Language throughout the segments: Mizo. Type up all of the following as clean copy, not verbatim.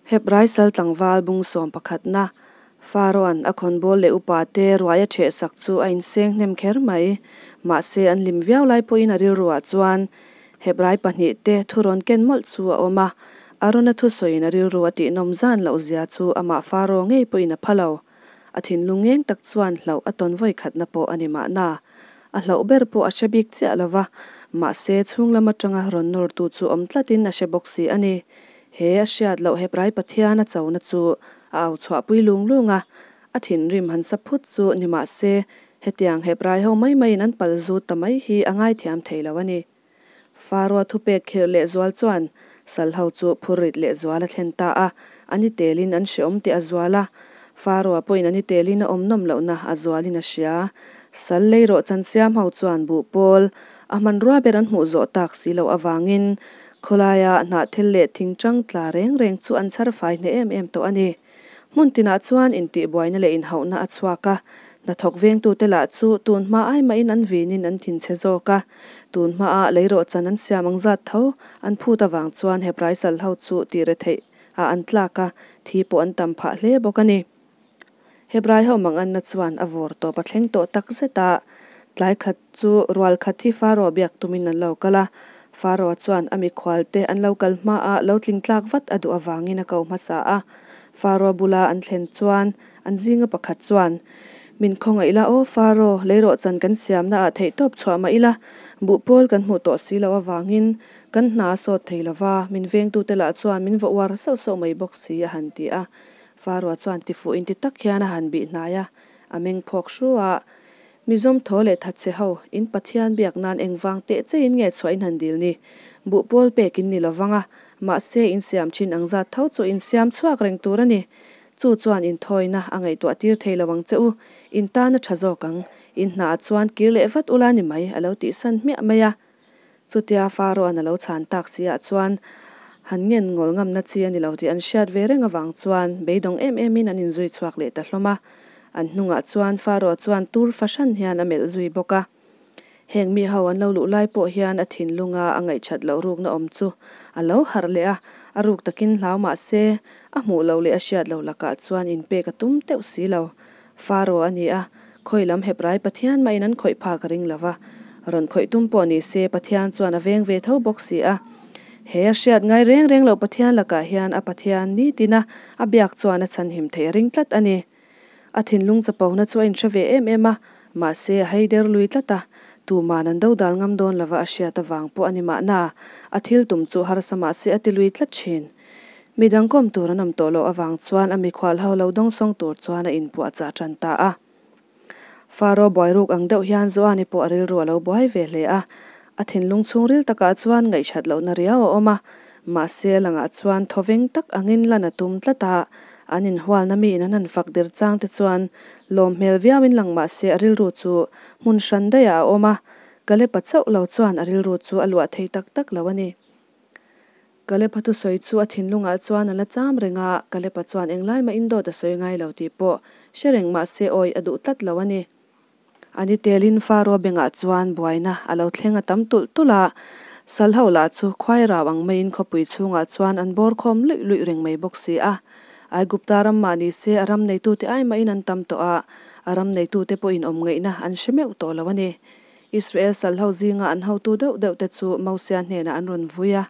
Hebrai sal tlangval bung sawm pakhatna Farao'n a khawnbawl leh upate ruai a ṭhehsak chu a inseng hnem kher mai. Mahse, an hlim viau lai pawhin a rilruah chuan Hebrai pahnihte thu rawn ken mawlh chu a awm a. Arona thusawiin a rilru a tihnawm zan loh zia chu amah Faraoh ngei pawhin a pha lo. A thinlung ngeng tak chuan hlauh a tawn vawi khatna pawh a ni mahna. A hlauh ber pawh a hre bik chiah lo va, mahse chhung lam atanga rawn nawrtu chu awm tlatin a hre bawk si a ni. He a hriat loh Hebrai Pathian a chona chu a au chhuahpui lung lung a, a thinrim han sa phut chu ni mahse hetiang Hebrai ho mai maiin an pal zut ta mai hi a ngaithiam thei lo a ni. Faroa thupek khirh lehzual chuan sal ho chu phurrit lehzual a thlen ta a, a ni telin an hreawm tih a zual a. Faroa pawhin a ni telin a awm nawm lohna a zualin a hria. Sal lei rawh chan siam ho chuan buh pawl a hmanrua ber an hmuh zawh tak si loh avangin khawlaia hnahthel leh thingtang tla reng reng chu an chhar fai hneh em em tawh a ni. Hmun tinah chuan intihbuaina leh inhauhna a chhuak a, hnathawk vengtute lah chu tun hma ai mahin an vinin an thinchhe zawk a, tun hmaa leirawhchan an siam ang zat tho an phut avang chuan Hebrai sal ho chu tih re theih ah an tlak a, thi pawh an tam phah hle bawk a ni. Hebrai ho manganna chuan a vawr tawp a thleng tawh tak zet a, tlai khat chu rual khat hi Pharaoh biak tumin an lo kal a, Pharaoh chuan a mikhualte an lo kal hmaah lo tling tlak vat a duh avangin a ko hmasa a. Pharaoh bula an thlen chuan an zinga pakhat chuan, Min khawngaih ila aw Pharaoh, leirawhchan kan siamnaah theihtawp chhuah mah ila, buh pawl kan hmuh tawh si loh avangin kan hna a sawt thei lova, min vengtute lah chuan min va uar sauh sauh mai bawk si a han ti a. Pharaoh chuan tifuh inti tak hian a han bih hnai a, a meng phawk hru a. Mizawm thaw leh thatchhe ho, in Pathian biak nan engvang teh cheiin nge chhuah in han dil ni? Buh pawl pek in ni lo vang a, mahse in siam thin ang zat tho chu in siam chhuak reng tur a ni. Chu chuan in thawina a ngaihtuah tir thei lo ang che u, in tan a tha zawk ang, in hnaah chuan kir leh vat ula ni mai, a lo tihsan hmiah mai a. Chutia Pharaoh-a'n a lo chhan tak si ah chuan han ngen ngawl ngamna chi a ni lo tih an hriat ve reng avang chuan beidawng em emin an inzui chhuak leh ta hlawm a. An hnungah chuan Pharaoh chuan tur fahran hian a melh zui bawk a. Heng mi ho an lo luh lai pawh hian a thinlunga a ngaihṭhat loh rukna awm chu a lo harh leh a, a ruk takin hlau mah se a hmuh loh leh a hriat loh lakah chuan inpek a tum teuh si lo. Pharaoh a ni a, khawi lam Hebrai Pathian mahin an khawih phak a ring lo va, rawn khawih tum pawh ni se Pathian chuan a veng ve tho bawk si a. He a hriat ngai reng reng loh Pathian lakah hian a Pathian nitina a biak chuan a chhanhim theih a ring tlat a ni. A thinlung chapona chu a inhre ve em em a, mahse a hei der lui tlat a, tuman an dodal ngam dawn lova a hriat avang pawh a ni mahna, a thil tum chu harsa mahse a ti lui tlat thin. Mi dang kawm tur an awm tawh loh avang chuan a mikhual ho lo dawngsawng tur chuan a inpuahchah tan ta a. Faro buai ruk ang deuh hian Joani pawh a rilru a lo buai ve hle a. A thinlung chhungril takah chuan ngaihchat lohna riau a awm a, mahse a langah chuan thawveng tak angin lan a tum tlat a. An inhualna miin an han fak der chang te chuan lawm hmel viauin lang mahse a rilru chu hmun hran daihah a awm a, Kalepa chauh lo chuan a rilru chu a luah thei tak tak lo a ni. Kalepa thusawi chu a thinlungah chuan a la cham reng a, Kalepa chuan englai mah indawt a sawi ngai lo tih pawh hre reng mah se awi a duh tlat lo a ni. A ni telin Faro bengah chuan buaina a lo thleng a tam tulh tulh a, sal ho lah chu khuai rau ang maiin khawpui chhungah chuan an bawr khawm luih luih reng mai bawk si a. Aigupta ram mah ni se a ram neitute ai mahin an tam tawh a, a ram neitute pawhin awm ngaihna an hre meuh tawh lo a ni. Israel salho zinga an hotu deuh deuh te chu Mosia hnenah an rawn vui a,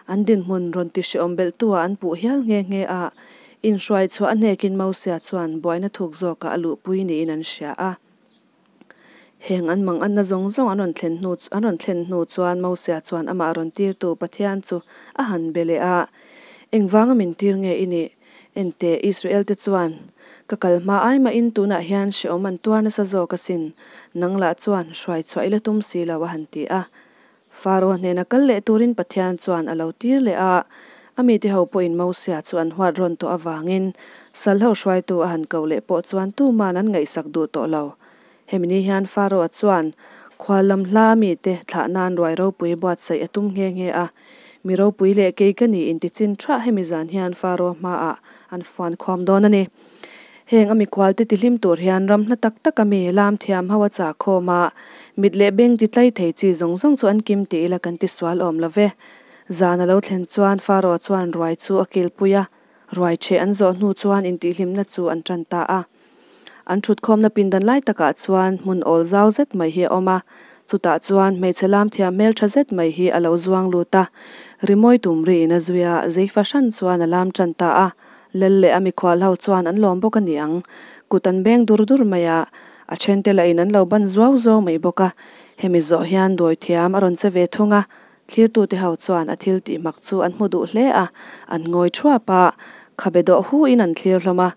an dinhmun rawn ti hrehawm belhtu-ah an puh hial nghe nghe a. Inhruai chhuah a hnekin Mosia chuan buaina thuk zawkah a luhpui niin an hria a. Heng an manganna zawng zawng an rawn thlen hnu an rawn thlen hnu chuan Mosia chuan amah rawn tirtu Pathian chu a han be leh a, Engvanga min tir nge i nih? Enteh, Israel-te chuan, Ka kal hma ai mahin tunah hian hrehawm an tuar nasa zawk asin, nang lah chuan hruai chhuah i la tum si lo a han ti a. Faro hnena kal leh turin Pathian chuan a lo tir leh a, a mite ho pawhin Mosia chu an huat rawn tawh avangin Salho hruaitu a han ko leh pawh chuan tuman an ngaihsak duh tawh lo. Hemi ni hian Faro-a chuan khual lam hla mite thlah nan ruai ropui buatsaih a tum nghe nghe a. Mi ropui leh kei ka ni intichin thah hemi zan hian Faro hmaah an fuan khuam dawn a ni. Heng a mikhualte tihlim tur hian ram hla tak taka mi lam thiam ho a chah khawm a, mit leh beng ti tlai thei chi zawng zawng chu an kim tih ila kan tisual awm lo ve. Zan a lo thlen chuan Faro chuan ruai chu a kilpui a. Ruai cheh an zawh hnu chuan intihhlimna chu an tan ta a. An thutkhawmna pindan lai takah chuan hmun awl zau zet mai hi a awm a, chutah chuan hmeichhe lam thiam hmeltha zet mai hi a lo zuang lut a, rimawi tum riin a zui a, zei fahran chuan a lam tan ta a. Lal leh a mikhual ho chuan an lawm bawk a ni ang, kut an beng dur dur mai a, a thente lahin an lo ban zuau zuau mai bawk a. Hemi zawh hian dawi thiam a rawn che ve thung a, thlirtute ho chuan a thil tih mak chu an hmu duh hle a, an ngawi thuap a, khabe dawh hu in an thlir hlawm a,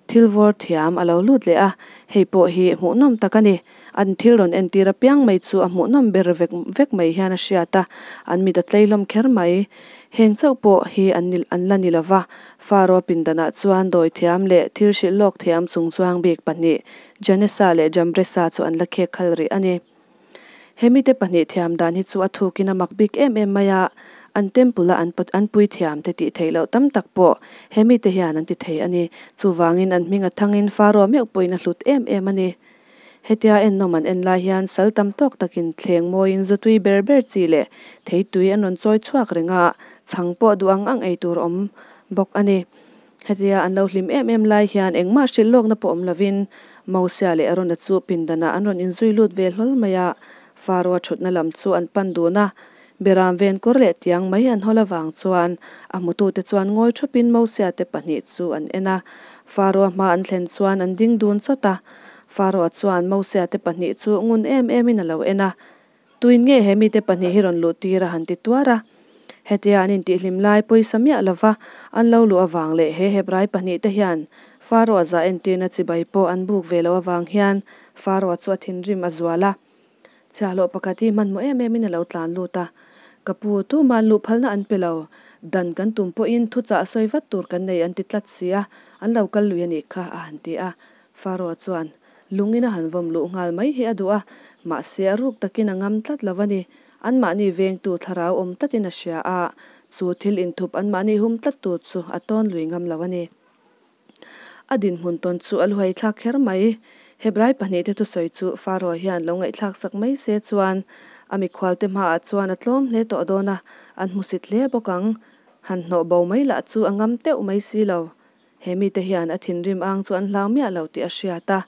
thil vawr thiam a lo lut leh a, hei pawh hi hmuhnawm tak a ni. An thil rawn entir apiang mai chu a hmuhnawm ber vek vek mai hian a hriat a, an mit a tlei hlawm kher mai. Heng chauh pawh hi an ni an la ni lova, Faro pindanah chuan dawi thiam leh thil hrilh lawk thiam chungchuang bik pahnih, Janesa leh Jambresa chu an la khek khal rih a ni. He mite pahnih thiam dan hi chu a thukin a mak bik em em mai a, an temple a an an pui thiam te tih theih loh tam tak pawh he mite hian an ti thei a ni. Chuvangin an hming a thangin Faro meuh pawhin a hlut em em a ni. Hetia ennawm an en lai hian sal tam tawk takin thleng mawiin zatui ber ber chi leh theitui an rawn chawi chhuak reng a, chhang pawh duh ang ang ei tur awm bawk a ni. Hetia an lo hlim em em lai hian engmah hrilh lawkna pawh awm lovin Mosia leh Arona chu pindanah an rawn inzui lut ve hlawl mai a, Faro-a thutna lam chu an pan dun a. Beram ven kawr leh tiang mai an hawl avang chuan a hmutute chuan ngawi thupin Mosia te pahnih chu an en a. Faro-a hma an thlen chuan an ding dun chawt a. Faro-a chuan Mosia te pahnih chu ngun em emin a lo en a. Tuin nge he mite pahnih hi rawn luh tir a han ti tuar a. Hetia an intihhlim lai pawisa miah lova an lo luh avang leh he Hebrai pahnih te hian Faro-a zah entirna chibai pawh an buk ve loh avang hian Faro-a chu a thinrim a zual a. Chhiahhlawh pakhat hi hmanhmawh em emin a lo tlan lut a. Ka pu, tuma'n luh phalna an pe lo. Dan kan tum pawhin thuchah sawi vat tur kan nei an ti tlat si a, an lo kal lui a nih kha a han ti a. Faro-a chuan lungin a han vawm luh nghal mai hi a duh a, mahse a ruk takin a ngam tlat lo a ni. Anmahni vengtu thlarau awm tlatin a hria a, chu thil inthup anmahni hum tlattu chu a tawn lui ngam lo a ni. A dinhmun tawn chu a luhai thlak kher mai. Hebrai pahnihte thusawi chu Faro hian lo ngaihthlak sak mai se chuan a mikhualte hmaah chuan a tlawm hle tawh dawn a, an hmusit hle bawk ang. Han hnawh bo mai lah chu a ngam teuh mai si lo. He mite hian a thinrim ang chu an hlau miah lo tih a hriat a.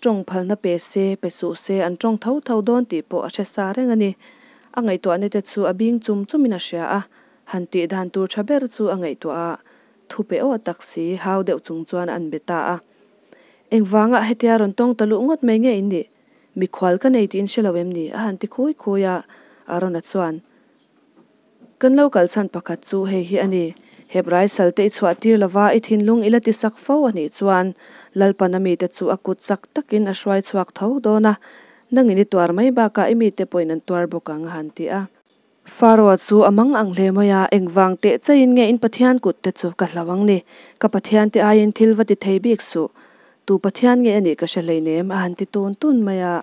Tawng phalna pe se, pe suh se an tawng tho tho dawn tih pawh a hre sa reng a ni. A ngaihtuahna te chu a bing chum chumin a hria a, han tih dan tur tha ber chu a ngaihtuah a, thu pe aw tak si hau deuh chung chuan an be ta a. Engvangah hetia rawn tawng ta luh ngawt mai nge in nih? Mikhual ka nei tih in hre lo em ni? a han ti khui khui a, Arona chuan, Kan lo kal chhan pakhat chu hei hi a ni, Hebrai salte i chhuah tir lova i thinlung i la ti sak fo a nih chuan Lalpan a mite chu a kut chak takin a hruai chhuak tho dawn a, nangin i tuar mai bakah i mite pawhin an tuar bawk ang a han ti a. Faro-a chu a mang ang hle mai a, Engvang teh chaiin nge in Pathian kut te chu ka hlau ang ni? Ka Pathian te aiin thil va ti thei bik suh. Tu Pathian nge a nih ka hre hleinem a han ti tun tun mai a.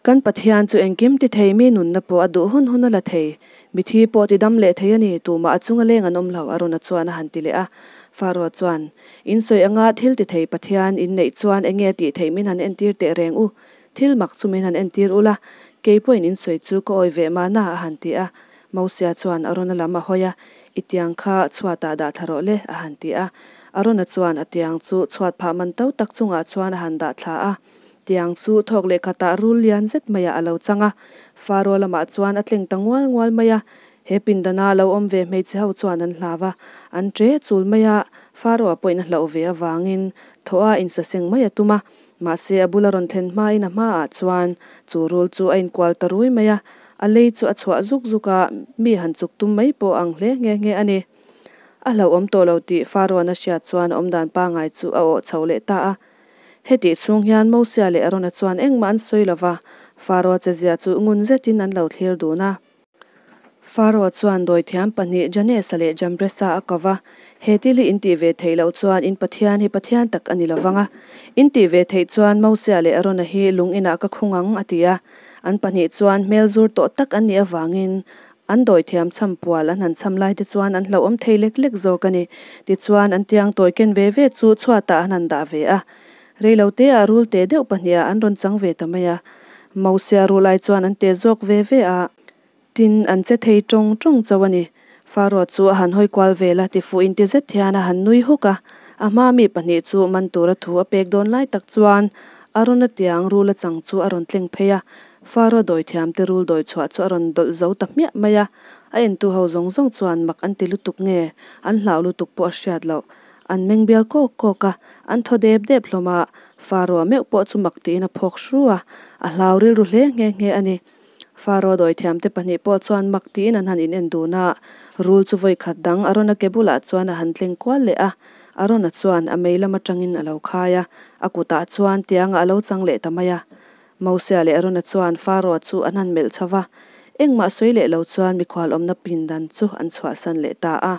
Kan Pathian chu engkim ti thei, mi nunna pawh a duh hun hun a la thei. Mithi pawh ti dam leh thei a ni, tumah a chunga leng an awm lo, Arona chuan a han ti leh a. Faro chuan, In sawi anga thil ti thei Pathian in neih chuan enge tih theih min han entir teh reng u, thil mak chu min han entir ula, kei pawhin in sawi chu ka awi ve mahna, a han ti a. Mosia chuan Arona lam a hawi a, I tiang kha chhuatah dah thla rawh le, a han ti a. Arona chuan a tiang chu chhuat phah man to tak chungah chuan a han dah thla a. Tiang chu thawk leh khatah rul lian zet maiah a lo chang a, Faro lamah chuan a tleng ta ngual ngual mai a. He pindana lo awm ve hmeichhe ho chuan an hlau a, an ṭe chul mai a, Faro-a pawhin a hlauh ve avangin thaw a insaseng mai a tum a, mahse a bula rawn thlen hmain a hmaah chuan chu rul chu a inkual ta rui mai a, a lei chu a chhuah zuk zuk a, mi han chuk tum mai pawh ang hle nghe nghe a ni. A hlauhawm tawh lo tih Faro-a'n a hriat chuan a awmdan pangngai chu a awh chho leh ta a. Hetih chhung hian Mosia leh Arona chuan engmah an sawi lo va, Faro chezia chu ngun zetin an lo thlir dun a. Faro chuan dawithiam pahnih Janesa leh Jambresa a ko va, He thil hi in tih ve theih loh chuan in Pathian hi Pathian tak a ni lo vang a, in tih ve theih chuan Mosia leh Arona hi lung inah ka khung ang, a ti a. An pahnih chuan hmel zur tawh tak an nih avangin An dawithiam cham pual an han cham lai te chuan an hlauhawm thei lek lek zawk a ni. Tichuan, an tiang tawi ken ve ve chu chhuatah an han dah ve a. Reilo te ah rul te deuh pahnih ah an rawn chang ve ta mai a. Mosia rul ai chuan an te zawk ve ve a. Tin, an che thei tawng tawng chauh a ni. Faro chu a han hawi kual vel a, tifuh inti zet hian a han nui huk a. A hmaa mi pahnih chu man tura thu a pek dawn lai tak chuan Arona tiang rul a chang chu a rawn tleng phei a, Faro dawithiamte rul dawi chhuah chu a rawn dawlh zo ta hmiah mai a. A entu ho zawng zawng chuan mak an ti lutuk nge, an hlau lutuk pawh a hriat loh. An meng bial kawk kawk a, an thaw dep dep hlawm a, Faro meuh pawh chu mak tiin a phawk hru a, a hlau rilru hle nghe nghe a ni. Faro dawithiamte pahnih pawh chuan mak tiin an han inen dun a, rul chu vawi khat dang Arona ke bulah chuan a han tleng kual leh a, Arona chuan a mei lam atangin a lo khai a, a kutah chuan tiangah a lo chang leh ta mai a. Mosia leh Arona chuan Faro chu an han melh chho va, engmah sawi leh lo chuan mikhual awmna pindan chu an chhuahsan leh ta a.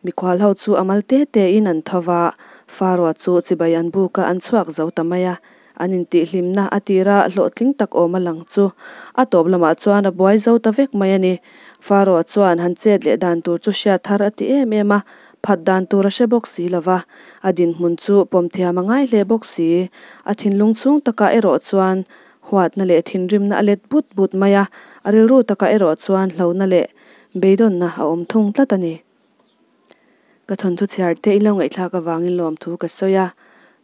Mikhual ho chu a mal te te in an tho va, Faro chu chibai an buk a, an chhuak zo ta mai a. An intihhlimna a tira hlawhtling tak awm a lang chu a tawp lamah chuan a buai zo ta vek mai a ni. Faro chuan han chet leh dan tur chu hriat thar a ti em em a, phat dan tur a hre bawk si lo va, a dinhmun chu pawm thiam a ngai hle bawk si. A thinlung chhung takah erawh chuan huatna leh thinrimna a let but but mai a, a rilru takah erawh chuan hlauhna leh Beidawnna a awm thung tlat a ni. Ka thawnthu chhiar te i lo ngaihthlak avangin lawmthu ka sawi a,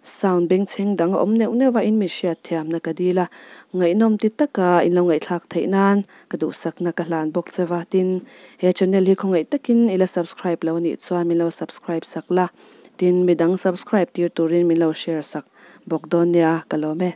sound bengchheng dang a awm neuh neuh a in mi hriat thiamna ka dil a, ngaihnawm ti taka in lo ngaihthlak theih nan ka duhsakna ka hlan bawk che va, tin he channel hi khawngaih takin i la subscribe lo anih chuan min lo subscribe sak la, tin midang subscribe tir turin min lo share sak bawk dawn nia ka lawm e.